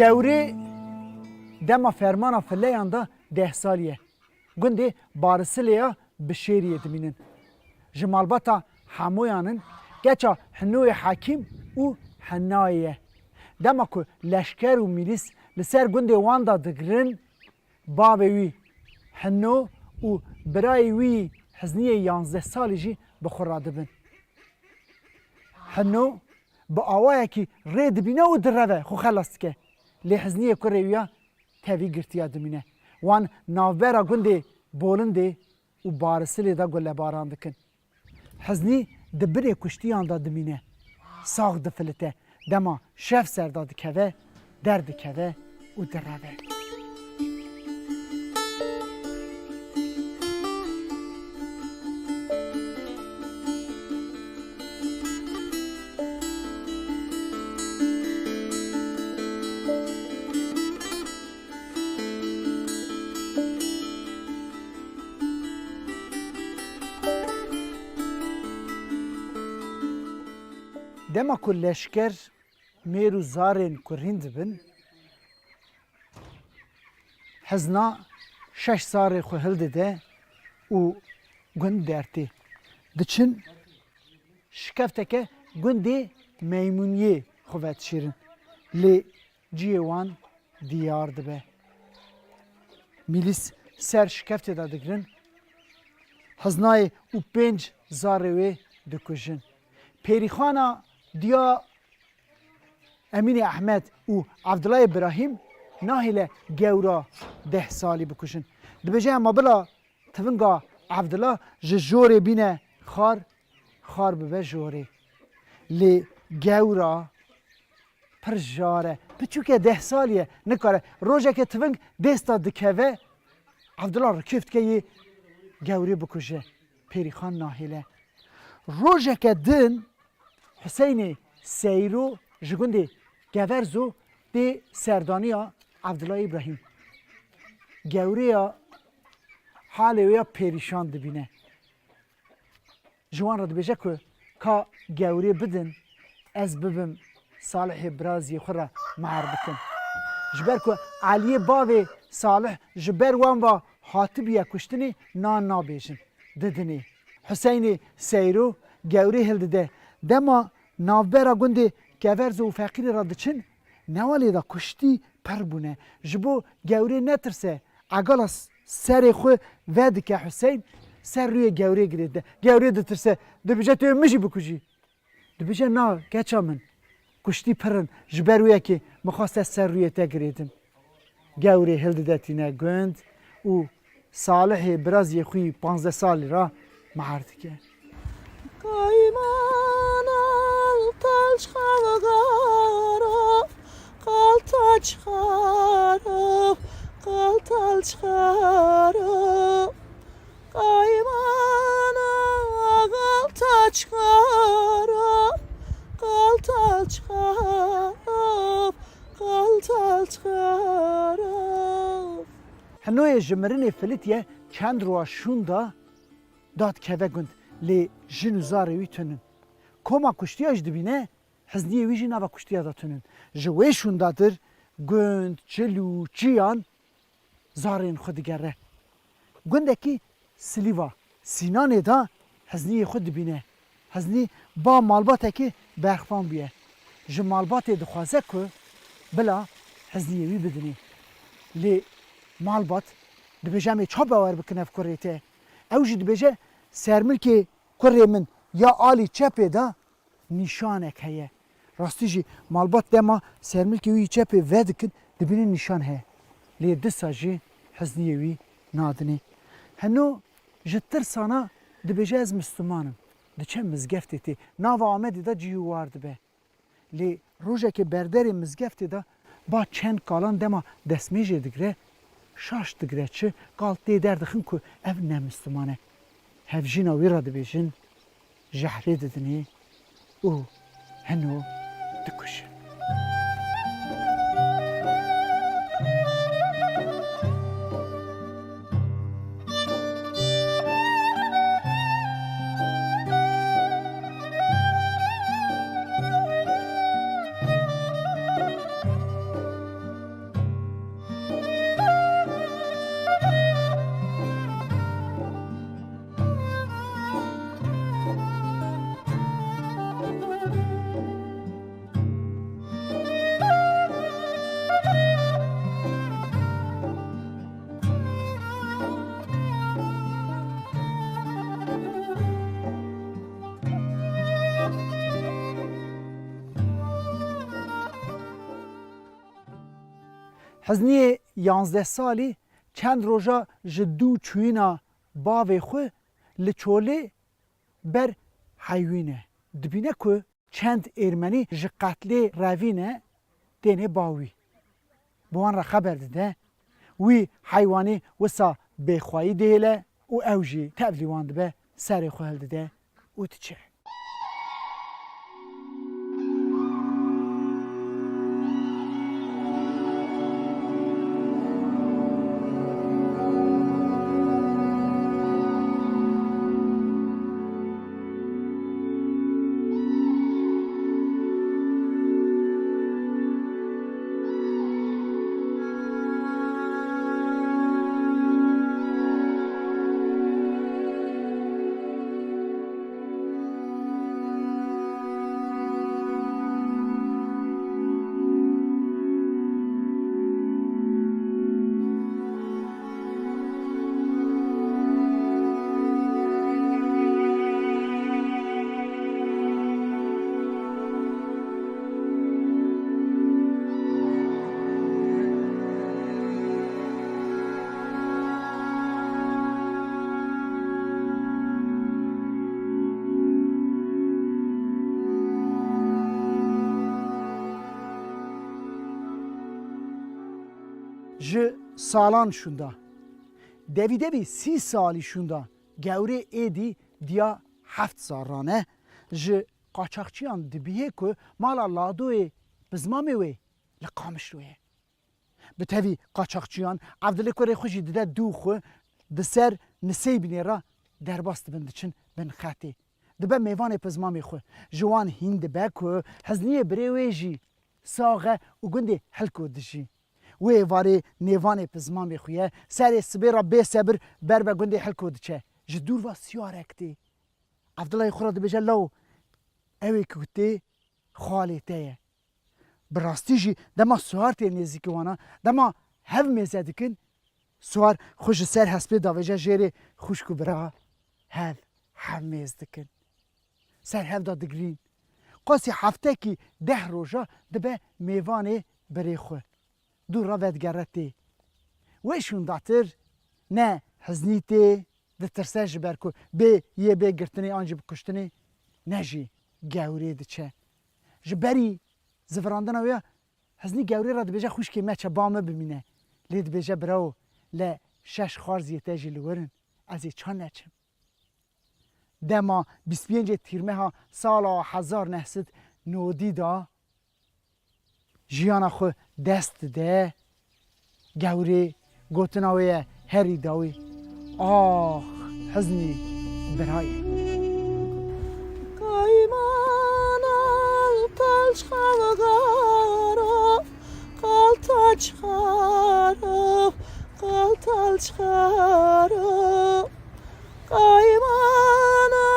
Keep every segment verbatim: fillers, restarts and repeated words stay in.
Gewrê dema fermana fileyan de deh salî ye. Gundê Barisilê ya Bişêriyê dimînin. Ji malbata Hemoyan in, keça Hinoyê Hekîm û Henayê ye. Dema ku leşker û mîlîs li ser gundê wan de digirin, bavê wî Hino û birayê wî Hizniyê yanzdeh salî jî bi xwe re dibin. Hino bi awayekî rê dibîne û direve xwe xelas dike. Lê Hizniyê kurê wî ya tevî girtiya dimîne. Wan navbera gundê Bolindê û Barisilê de gulebaran dikin. Hiznî di birê kuştiyan de dimîne. Sax difilite. Dema şev ser de dikeve, derdikeve û direve. Dema ku leşker mêr û zarên kurîn dibin, Hizna şeş zarê xwe hildide û gund dertê. Diçin şikefteke gundê Meymuniyê xwe vedişêrin. Lê cihê wan diyar dibe. Mîlîs ser şikeftê de digirin. Hiznayê û pênc zarê wê dikujin. Pêrîxana diya Emînê Ehmed û Evdilayê Birahîm nahêle gewra deh salî bikujin. Dibêje, ema bila tivinga Evdila ji jorê bîne xar, xar bibe jorê. Lê gewra pir jar e. Piçûke deh salî ye, nikare. Rojeke tiving dêsta dikeve, Evdila rikêf dike yê gewrê bikuje. Pêrîxan nahêle. Rojeke din Huseynê Seyro ji gundê Geverzo tê serdaniya Evdila Îbrahîm. Gewrêya halê wê ya pêrîşan dibîne. Ji wan re dibêje ku ka gewrê bidin, ez bibim Salihê biraziyê xwe re mehar bikim. Ji ber ku Eliyê bavê Salih ji ber wan ve hatibiye kuştinê, nan nabêjin, didinê. Huseynê Seyro gewrê hildide. Dema navbera gundê Keverzo û Feqîrê re diçin, newalê de kuştî pir bûne. Ji bo gewrê netirse, egala s-, serê xwe vedike Huseyn, ser rûyê gewrê girêdine. Gewrê ditirse, dibêje, tu yê min jî bikujî. Dibêje, na, keça min, kuştî pir in, ji ber wê yekê min xwest ez ser rûyê te girêdim. Gewrê hildidetîne gund û Salihê biraziyê xwî panzdeh salî re mehar dike. Qayman al taç xavgaro, qal taç xaro, qal taç xaro. Qaymana qaltaçxara, qaltaçxara, qaltaçxara. Hinoyê ji mirinê filitiye çend roja şûnda dadikeve gund, lê jin û zarê wî tunin. Koma kuştiya jî dibîne, Hizniyê wî jî nava kuştiya de tunin. Ji wê şûndatir gund, çil û çiyan zarên xwe digere. Gundekî Silîva Sînanê de Hizniyê xwe dibîne. Hiznî ba malbatekî berxvan bûye. Ji malbatê dixwaze ku bila Hizniyê wî bidinê. Lê malbat dibêje, em ê ça bawer bikin ev kurê te? Ew jî dibêje, sermilkê kurê min ya alî çepê de nîşanek heye. Rastî jî malbat dema sermilkê wî çepê vedikin, dibînin nîşan heye. Lê disa jî Hizniyê wî nadinê. Heno ji tirsana dibêje, ez Misliman im. Diçe mizgeftê tê. Nava Amedê de cihê war dibe. Lê rojekê berderê mizgeftê de ba çend kalan dema destmêjê digre, şaş digre çi, kal tê derdixin ku ev ne Misliman e. Hevjîna wî re dibêjin, jehrê didinê û heno dikujin. Hizniyê yanzdeh salî çend roja ji dû çûyîna bavê xwe li çolê ber heywîne. Dibîne ku çend êrmenî ji qetlê revîne tênê ba wî. Bi wan re xeber dide. Wî heywanî wisa bêxwayî dihêle û ew jî tevlî wan dibe, serê xwe hildide û diçe. Ji salan şûnda, devî devî sî salî şûnda, gewrê êdî diya heft sal rane, ji qaçaxçiyan dibihê ku mala Ladoyê Pizmamê wê li Qamişlo ye. Bi tevî qaçaxçiyan Evdilê kurê xwe jî dide dû xwe, di ser Niseybînê re derbas dibin, diçin bin xetê. Dibe mêvanê Pizmamê xwe. Ji wan hîn dibe ku Hizniyê birê wê jî sax e û gundê Hilko dijî. Wê êvarê nêvanê Pizmamê xwe ye, serê sibê re bê sebir ber be gundê Hilko diçe. Ji dûr ve siyarek tê. Evdilayê xwe re dibêje, law, ew ê ku tê xalê te ye. Bi rastî jî dema Suhar tê nêzîkî wana, dema hev mêze dikin, Suhar xwe ji ser hespê davêje jêrê xwişk û bira hev, hev mêz dikin. Ser hev de digirîn. Qasî heftekî deh roja dibe mêvanê birê xwe. Dû re vedigere tê. Wê şûndatir ne Hiznî tê, ditirse ji ber ku bê yê bê girtinê an jî bi kuştinê, ne jî gewrê diçe. Ji berî zivirandina wê ya Hiznî gewrê re dibêje, xwişkê me çe, ba min bimîne. Lê dibêje, birawo, le şeş xwarziyê te jî li wir in, ez ê ça neçim. Dema bîst pêncê Tîrmeha sala hezar neh sed nodî de jiyana xwe dest dide, gewrê gotina wê ye herî dawî. Ax, Hiznî birayê. Qayman al talçxavgaro, qal talçxaro, qal talçxaro. Qaymana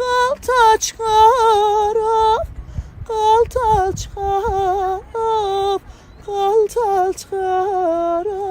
qaltaçxarab, qaltaçxarab, qaltaçxarab.